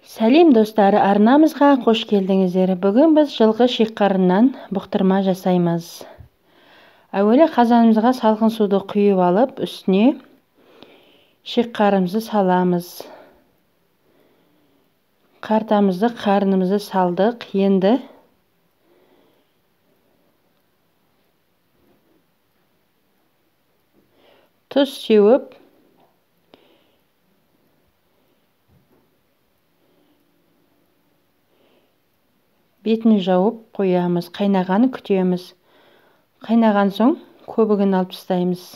Сәлем достар, арнамызға қош келдіңіздер. Бүгін біз жылқы шекқарыннан бұқтырма жасаймыз. Әуелі қазанымызға салқын суды құйып алып, үстіне шекқарымызды саламыз. Қартамызды, қарнымызды салдық. Енді тұз сеуіп, бетін жауып қоямыз. Қайнағанын күтеміз. Қайнаған соң көбігін алып тастаймыз.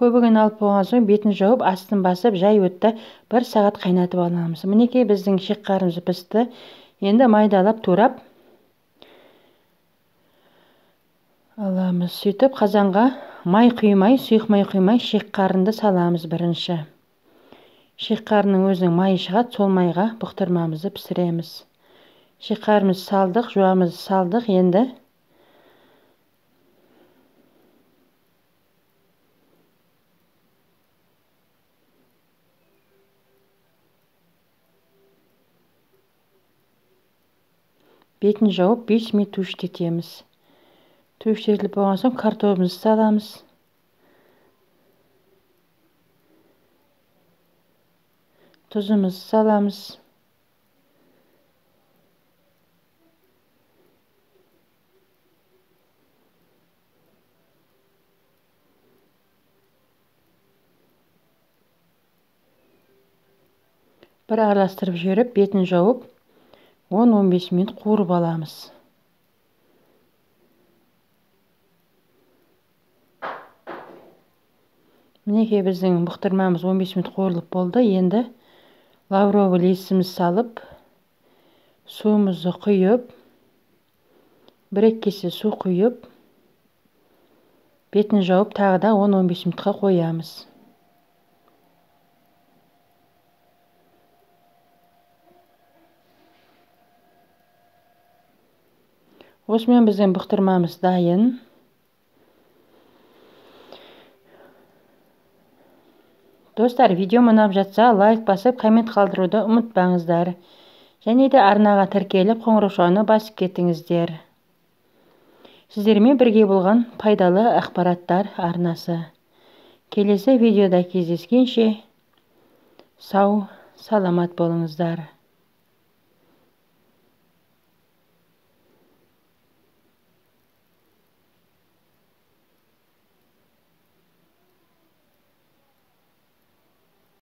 Көбігін алып болған соң бетін жауып, астын басып, жай өтті 1 сағат қайнатып аламыз. Мінекей біздің шекқарымыз пісті. Енді майдалап турап аламыз. Сөйтіп қазанға май құймай, сұйық май құймай шекқарынды саламыз бірінші. Шекқарынның өзінің майы шығады, сол майға бұқтырмамызды пісіреміз. Шекқарымызды салдық, жуамызды салдық. Енді бетін жауып 5 минут туштетеміз. Туштетіліп болған соң картобымызды саламыз. Тұзымызды саламыз. Бір араластырып жіберіп, бетін жауып 10-15 минут қуырып аламыз. Мінекей біздің бұқтырмамыз 15 минут қуырылып болды. Енді лавровый листімізді салып, суымызды құйып, 1-2 кесе су құйып, бетін жауып тағы да 10-15 минутқа қоямыз. Осымен біздің бұқтырмамыз дайын. Достар, видео ұнап жатса, лайк басып, коммент қалдыруды ұмытпаңыздар. Және де арнаға тіркеліп, қоңыраушаны басып кетіңіздер. Сіздермен бірге болған пайдалы ақпараттар арнасы. Келесі видеода кездескенше, сау, саламат болыңыздар.